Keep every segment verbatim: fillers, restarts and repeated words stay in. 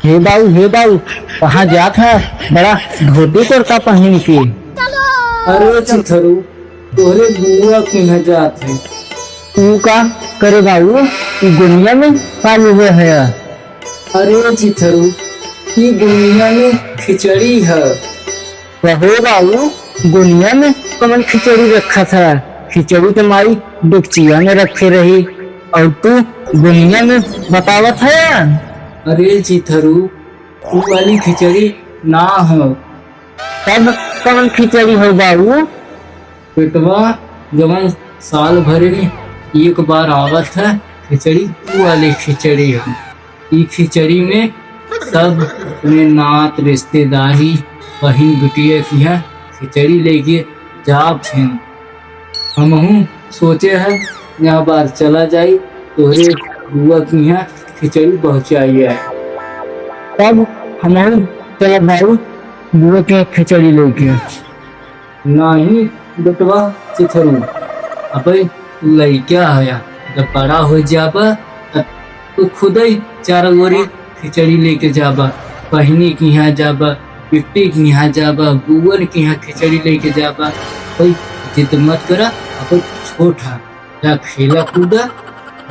हे बाऊ, हे बाऊ, कहाँ जात है? बड़ा धोती कुर्ता पहिन के। अरे चिथरू, तोहरे बुआ के यहाँ जात है। तू का करे बाऊ, ई गोनिया में का लेवे है? अरे चिथरू, ई गोनिया में खिचड़ी है। कहो बाऊ, गोनिया में कमन खिचड़ी रखा था? खिचड़ी तो माई डेगचिया में रखे रही, और तू गोनिया में बतावत है? अरे चिथरू, ऊ वाली खिचड़ी ना हो। तब कौन खिचड़ी हो बाबू? बेटवा, जवन साल भर में एक बार आवत है खिचड़ी, ऊ वाली खिचड़ी हो। ई खिचड़ी में सब अपने नात रिश्तेदारी, बहिन बिटिया किहाँ खिचड़ी लेके जाब हैं। हमहू सोचे है, यहाँ बार चला जाई, तोहरे बुआ किहाँ खिचड़ी पहुँचाई है। तब हमहू चला भाई, बुआ के खिचड़ी लेके। नाही बेटवा चिथरू, अबे लइका हया, जब बड़ा हो जाबा, तब तू खुदई चार ओरी खिचड़ी लेके जाबा, बहिनी के यहाँ जाबा, बिट्टी के यहाँ जाबा, बुअन के यहाँ खिचड़ी लेके जाबा। कोई जिद मत करा, अब छोट है, जा खेला कूदा,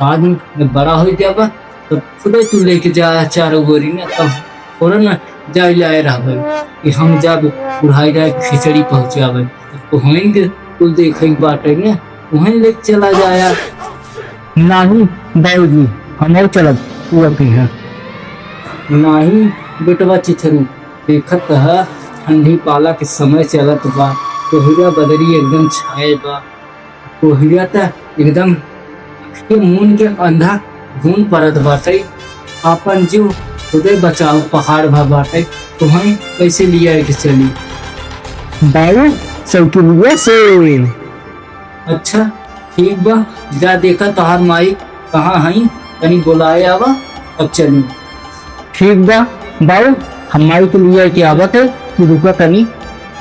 बाद में जब बड़ा हो जाबा, तब खुदे तू लेके जा चारों ओरी ना, तब थोड़ा ना जाए लाए रहबे कि हम जब बुढ़ाई जाए खिचड़ी पहुँचावे, तो वहीं के कुल देखे के बाटे ने, वहीं लेके चला जाया। नाही बाबूजी, हम और चलब, तू अभी है। नाही बेटवा चिथरू, देखत ह ठंडी पाला के समय चलत बा, कोहिरा बदरी एकदम छाए बा, कोहिरा त एकदम के मून के अंधा घून परत बाटे। आपन जीव खुदे बचाव पहाड़ भा बाटे, तुहई कैसे लिया के चली? बाऊ, साइकिलिया से। अच्छा, ठीक बा, जा देखा तोहार माई कहाँ हई, तनी बोलाए आवा, तब चली। ठीक बा बाऊ, हम माई के लिए के आवत है, तू रुका तनी।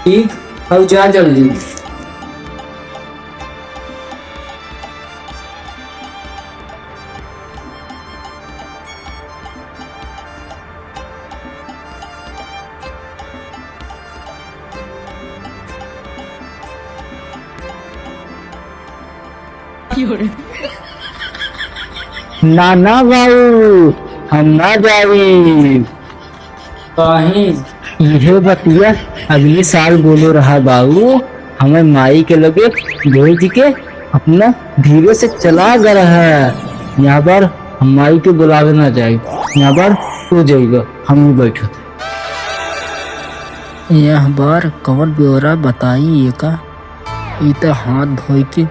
ठीक, अब जा जल्दी। ना, ना बाऊ, हम ना जाई। काहे? इहे बतिया अगले साल बोलो रहा बाऊ, हमें माई के लगे भेज के अपना धीरे से चला गए रहा। यहाँ बार हम माई के बुलावे ना जाई, यहाँ बार तू जाइबा, हम ही बैठत। यह बार कवन ब्योरा बताई एका? ई त हाथ धोई के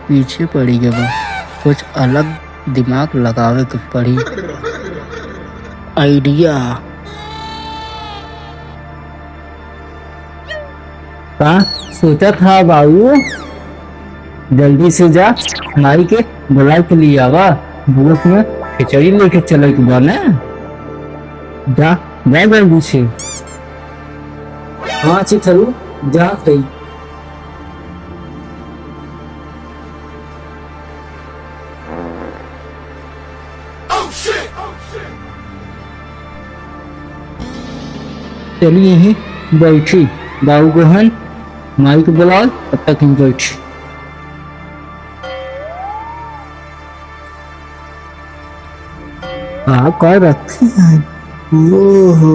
पीछे पड़ी गए बा। कुछ अलग दिमाग लगावे के पड़ी। आइडिया। का सोचत हा बाबू? जल्दी से जा, माई के बुला के लिए आवा। भूख में खिचड़ी लेके चले के बा ना। जा, जा जल्दी से। हाँ चिथरू, जा कही। चली यहीं बैठी, बाबू गोहन माई के बुलाओ, तब तक हम बैठी। का, का रखे हैं? ओहो।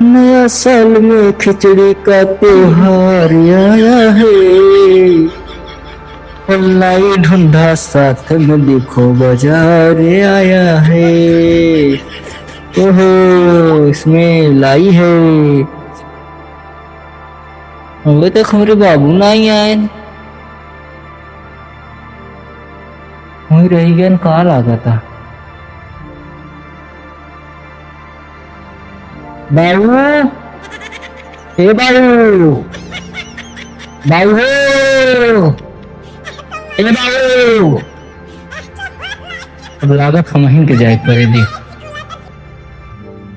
नया साल में खिचड़ी का त्योहार आया है। लाई ढूंढा साथ में देखो बाजार आया है। ओहो, इसमें लाई है। अबे तक हमरे बाबू नाहीं आए। वहीं रहि गए, का लागता? बाबू, ए बाबू, बाबू हो, ए बाबू। अब लागत हमहिन के जाए के पड़े देख।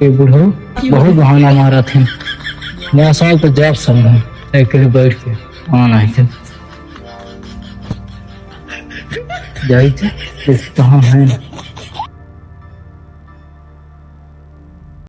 ए बुढ़ऊ बहुत बहाना मारत हैं। नया साल तो जाब सब हम, एक बैठ के। हाँ, नहीं तो। जाई थे, कहाँ है?